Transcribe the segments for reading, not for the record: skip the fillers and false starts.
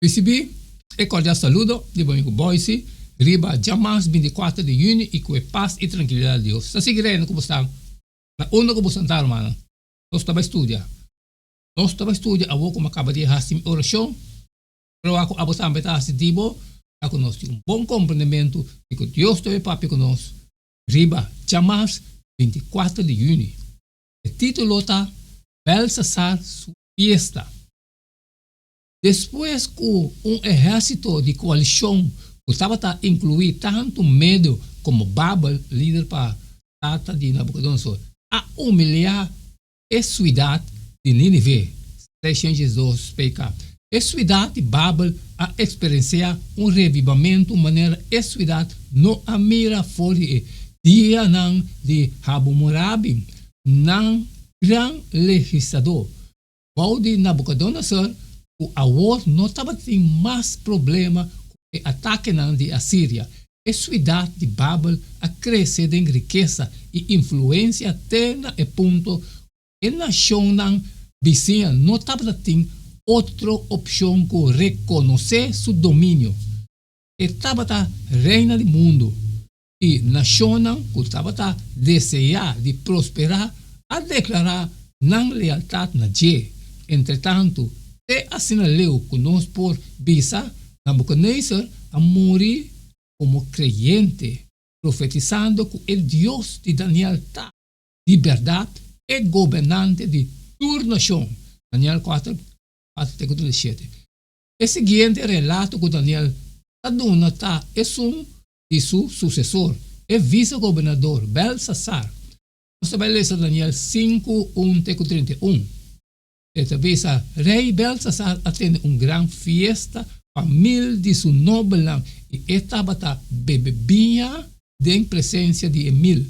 Risibí e kordial saludo di bo amigu Boyce riba djamars 24 di yüni i ku e pas i trankilidat di Dios ta sigui reina ku bo sta na unda ku bo santá rumannan. Nos ta bai studia. Nos ta bai studia awor ku mi a kaba di hasi mi orashon. Proba ku abo tambe ta hasi di bo pa ku nos tin un bon komprendementu di ku Dios ta bai papia ku nos riba djamars 24 di yüni. E título ta Belsasar su fiesta. Despues ku un ehérsito di koalishon ku tabata inkluí tantu Medo komo Babel, lider pa tata di Nabukodonosor, a humiliá e suidat di Nínive, 602 PK, e suidat di Babel a eksperensiá un revivamentu manera e suidat no a mira for di e dianan di Hammurabi, nan gran legislador. Bou di Nabucodonosor ku awor no tabatin mas problema ku e atakenan di Asiria, e suidat di Babel a krese den rikesa i influensia te na e punto ku e nashonnan bisiña no tabata tin otro opshon ku rekonosé su dominio. E tabata reina di mundu i nashonnan ku tabata deseá di prosperá a deklará nan lealtat na dje. Entretantu, te asina leu ku nos por bisa, Nabukodonosor a muri komo kreyente, profetisando ku e Dios di Daniel ta di bèrdat e gobernante di tur nashon. Daniel 4, 4 te ku 37. E siguiente relato ku Daniel ta duna ta esun di su susesor, e vise-gobernador Belsasar. Nos ta bai lesa Daniel 5, 1 te ku 31. E ta bisa, Rei Belsasar a tene un gran fiesta pa mil di su nobelnan i e tabata bebe biña den presensia di e mil.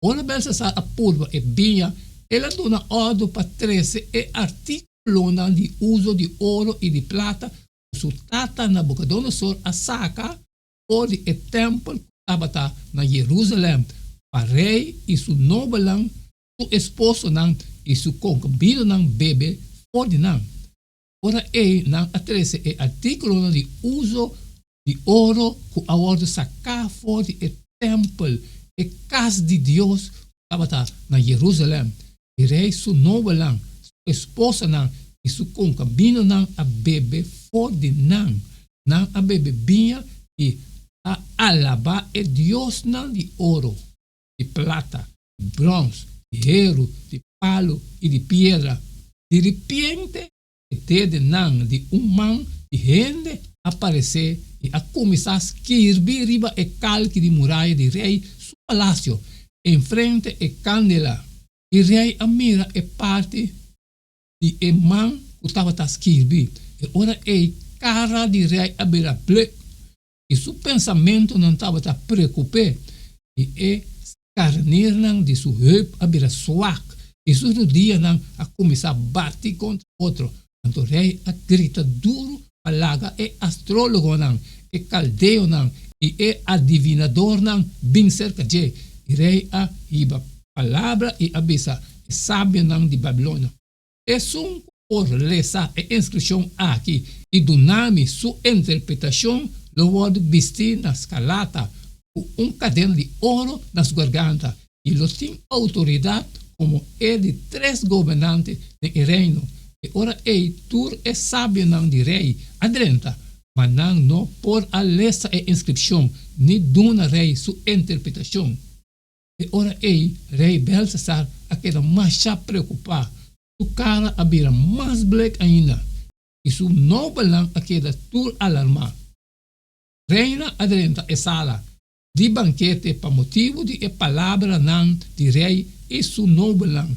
Ora Belsasar a purba e biña, el a duna òrdu pa trese e artíkulonan di uso di oro i di plata ku su tata Nabukodonosor a saka for di e tèmpel ku tabata na Yerusalèm, pa rei i su nobelnan, su esposonan i su konkubinonan bebe for di nan. Ora ei nan a trese e artíkulonan di uso di oro ku a wòrdu saká for di e tèmpel, e kas di Dios ku tabata na Yerusalèm, i rei su nobelnan, su esposanan i su konkubinonan a bebe for di nan. Nan a bebe biña i a alabá e diosnan di oro, di plata, di bròns, di heru, di palu i di piedra. Di ripiente e dedenan di un man di hende a paresé i a kuminsá skirbi riba e kalki di muraya di rei su palasio, enfrente e kandela. I rei a mira e parti di e man ku tabata skirbi. E ora ei kara di rei a bira blek i su pensamentunan tabata preokup'é, i e skarnirnan di su heup a bira swak i su rudianan a kuminsá bati kontra otro. Anto rei a grita duru pa laga e astrólogonan, e kaldeonan i e adivinadornan bin serka dje. I rei a hiba palabra i a bisa e sabionan di Babilonia, Esun ku por lesa e inskripshon aki i duna mi su interpretashon lo wòrdu bistí na skarlata ku un kadena di oro na su garganta i lo tin outoridat komo e di tres gobernante den e reino. E ora ei tur e sabionan di rei a drenta, ma nan no por a lesa e inskripshon ni duna rei su interpretashon. E ora ei rei Belsasar a keda masha preokupá, su kara a bira mas blek ainda i su nobelnan a keda tur alarmá. Reina a drenta e sala di bankete pa motibu di e palabranan di rei i su nobelnan.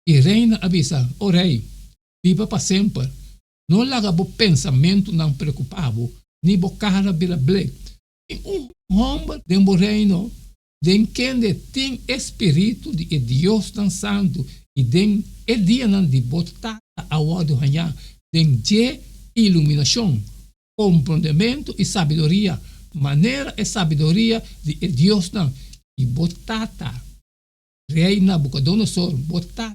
I reina a bisa, O rei, biba pa semper! No laga bo pensamentunan preokupá bo, ni bo kara bira blek. Tin un hòmber den bo reino den kende tin e spiritu di e diosnan santu i den e dianan di bo tata a wòrdu hañá den dje iluminashon, komprondementu i sabiduria, manera e sabiduria di e diosnan i bo tata, Rei Nabukodonosor, bo tata,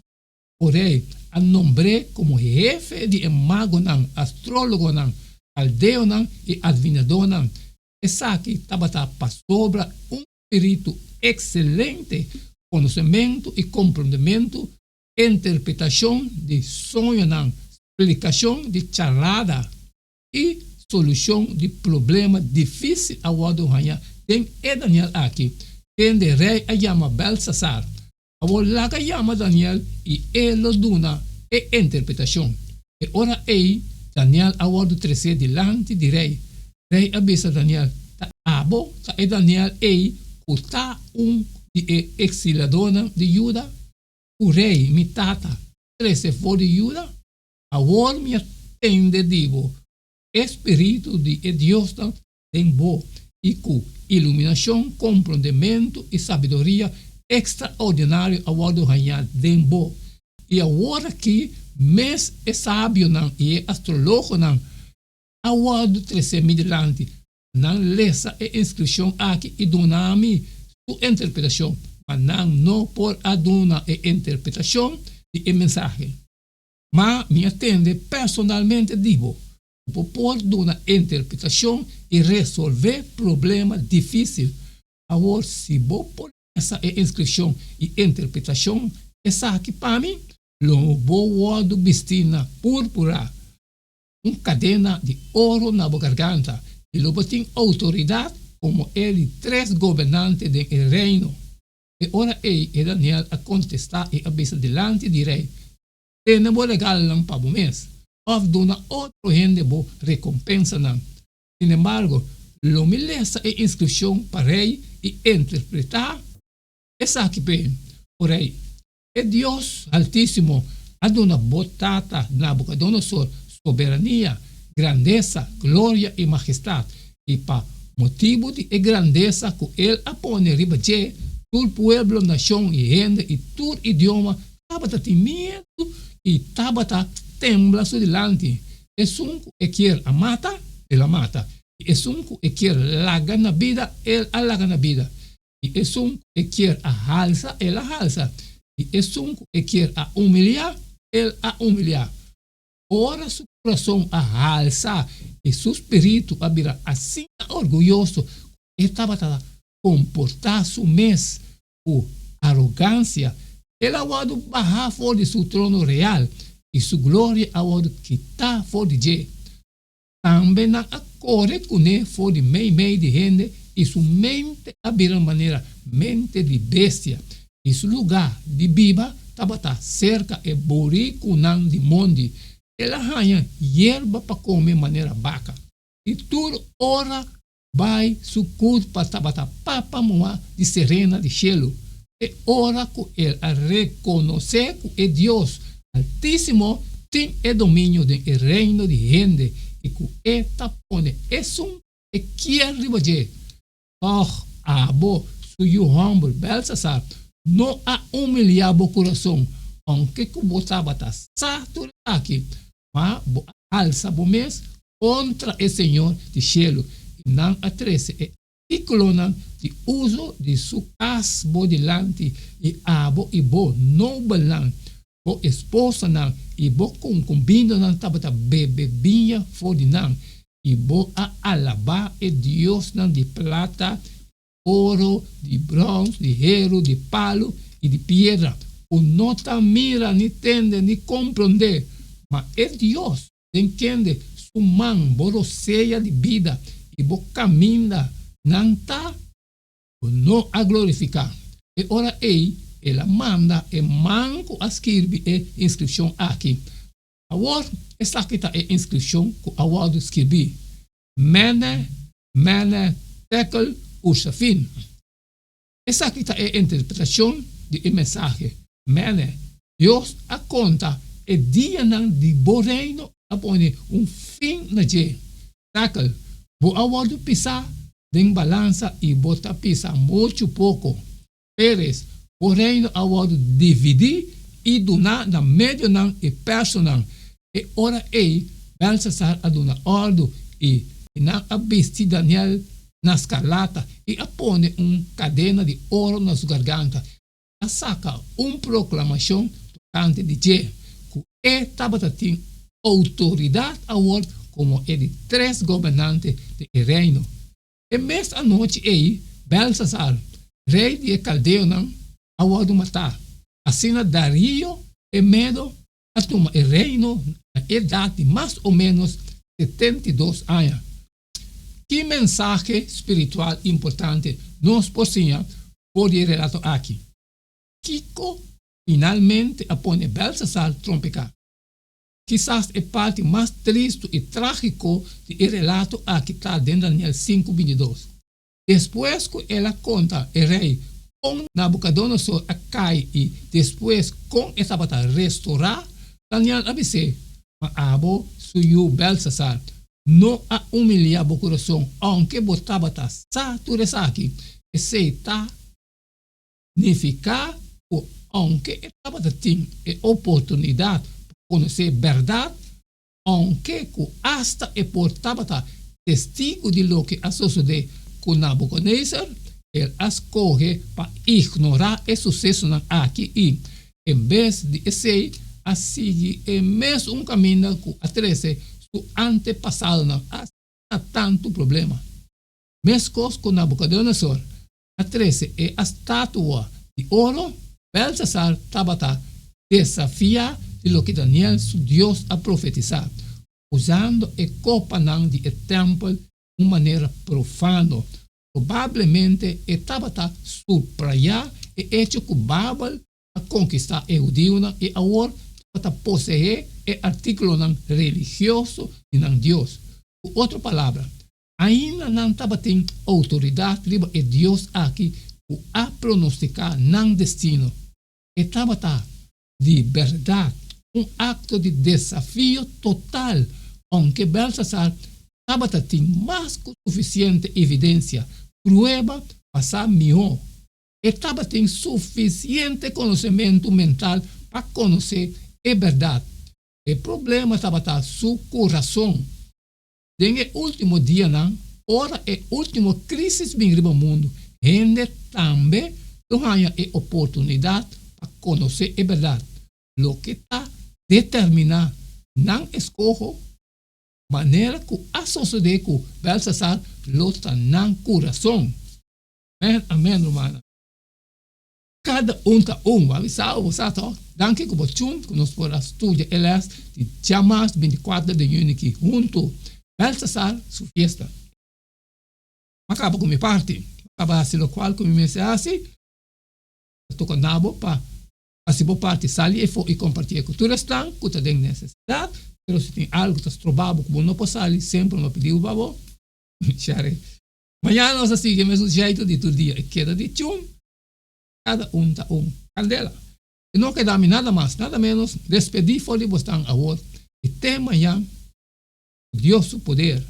o rei, a nombr'é komo hefe di e magonan, astrólogonan. Kaldeonan i advinadónan. Esaki tabata pasobra un spiritu ekselente, konosementu i komprondementu, interpretashon di soñonan, splikashon di charada i solushon di problema difísil a wòrdu haña den e Daniel aki, kende rei a yama Belsasar. Awor laga yama Daniel i e lo duna e interpretashon. E ora ei Daniel a wòrdu tresé dilanti di rei. Rei a bisa Daniel, Ta abo ta e Daniel ei ku ta un di e eksiladónan di Juda, ku rei mi tata trese for di Juda? Awor mi a tende di bo e spiritu di e diosnan den bo i ku iluminashon, komprondementu i sabiduria ekstraordinario a wòrdu hañá den bo. I awor aki mes e sabionan i e astrologonan a wòrdu tresé mi dilanti, pa nan lesa e inskripshon aki i duna mi su interpretashon, ma nan no por a duna e interpretashon di e mensahe. Ma mi a tende personalmente di bo Bo por duna interpretashon i resolvé problema difísil. Awor si bo por lesa e inskripshon i interpretashon esaki pa mi, lo bo wòrdu bistí na púrpura, un kadena di oro na bo garganta, i lo bo tin outoridat komo e di tres gobernante den e reino. E ora ei e Daniel a kontestá i a bisa dilanti di rei, Tene bo regalnan pa bo mes, òf duna otro hende bo rekompensanan. Sinembargo, lo mi lesa e inskripshon pa rei i interpretá esaki p'e. O rei, e Dios Haltísimo a duna bo tata Nabukodonosor soberania, grandesa, gloria i magestat, i pa motibu di e grandesa ku el a pone riba dje, tur pueblo, nashon i hende i tur idioma tabata tin miedu i tabata tembla su dilanti. Esun ku e kier a mata, el a mata, i esun ku e kier laga na bida, el a laga na bida, i esun ku e kier a halsa, el a halsa, i esun ku e kier a humiliá, el a humiliá. Ora su kurason a halsa i su spiritu a bira asina orguyoso ku e tabata komportá su mes ku arogansia, el a wòrdu bahá for di su trono real i su gloria a wòrdu kitá for di dje. Tambe nan a kore kuné for di meimei di hende i su mente a bira manera mente di bestia i su lugá di biba tabata serka e burikunan di mondi. El a haña yerba pa kome manera baka i tur ora Bai su kurpa tabata papa moa di serena di shelu, te ora ku el a rekonosé ku e Dios Altísimo tin e dominio den e reino di hende i ku e ta pone esun ku e kier riba dje. Tòg abo, su yu hòmber Belsasar, no a humiliá bo kurason, ounke ku bo tabata sa tur esaki, ma bo a alsa bo mes kontra e Señor di shelu, i nan a trese e artíkulonan di uso di su kas bo dilanti, i abo i bo nobelnan, bo esposanan i bo konkubinonan tabata bebe biña for di nan, i bo a alabá e diosnan di plata, di oro, di bròns, di heru, di palu i di piedra, ku no ta mira ni tende ni komprondé, ma e Dios Den kende su man bo rosea di bida i bo kaminda nan ta, bo no a glorifiká. E ora ei el a manda e man ku a skirbi e inskripshon aki. Awor esaki ta e inskripshon ku a wòrdu skirbí, Mene, Mene, Tekel, Ursafin. Esaki ta e interpretashon di e mensahe, Mene, Dios a konta e dianan di bo reino a pone un fin na dje. Tekel, bo a wòrdu pisá den balansa i bo ta pisa muchu poko. Peres, bo reino a wòrdu dividí i duná na medionan i personan. E ora ei Belsasar a duna òrdu i nan a bisti Daniel na skarlata i a pone un kadena di oro na su garganta i a saka un proklamashon tokante di dje, ku e tabata tin outoridat awor. komo e di tres gobernante di e reino. E mes anochi ei, Belsasar, rei di e kaldeonan, a wòrdu matá. Asina Dario e Medo a tuma e reino na edat di mas o ménos 72 aña. Ki mensahe spiritual importante nos por siña for di e relato aki? Kiko finalmente a pone Belsasar trompeká? Kisas e parti mas tristu i trágiko di e relato aki ta den Daniel sinku 22. Despues ku el a konta e rei kon Nabukodonosor a kai i despues kon e tabata restorá, Daniel a bis'é, Ma abo, su yu Belsasar, no a humiliá bo kurason ounke bo tabata sa tur esaki. Esei ta nifiká ku ounke e tabata tin e oportunidat pa konosé bèrdat, Ounke ku asta e por tabata testigu di loke a sosodé ku Nabukodonosor, el a skohe pa ignorá e susesonan aki i, en bes di esei, a sigui e mesun kaminda ku a trese su antepasadonan asina tantu problema. Meskos ku Nabukodonosor a trese e statua di oro, Belsasar tabata desafiá di loke Daniel su Dios a profetisá, usando e kopanan di e tèmpel di un manera profano. Probablemente e tabata suprayá e echo ku Babel a konkistá e hudiunan i awor tabata poseé e artíkulonan religioso di nan Dios. Ku otro palabra, Ainda nan tabatin outoridat riba e dios aki ku a pronostiká nan destino. E tabata, di bèrdat, un akto di desafio total, ounke Belsasar tabata tin mas ku sufisiente evidensia, prueba pa sa mihó. E tabatin sufisiente konosementu mental pa konosé e bèrdat. E problema tabata su kurason. Den e último dianan, ora e último krísis bin riba mundu, hende tambe lo haña e oportunidat pa konosé e bèrdat. Loke ta determiná nan eskoho, manera ku a sosodé ku Belsasar, lo ta nan kurason. Amèn, amèn, rumannan. Kada un ta un. Bo a bisa bo sa tòg? Danki ku bo tjun ku nos por a studia e lès di djamars 24 di yüni ki huntu Belsasar su fiesta. M'a kaba ku mi parti. M'a kaba hasi lokual ku mi mester hasi. Ta toka na bo pa hasi bo parti, sali efo i kompartié ku tur esnan ku ta den nesesidat. Pero si tin algu ta stroba bo ku bo no por sali, semper no pidi bo pa bo share. Mañana nos ta sigui e mesun jeitu di tur dia. E keda di tjun. Kada un ta un kandela. I no keda mi nada mas, nada menos, despedí for di bosnan awor i te mañan ku Dios su poder.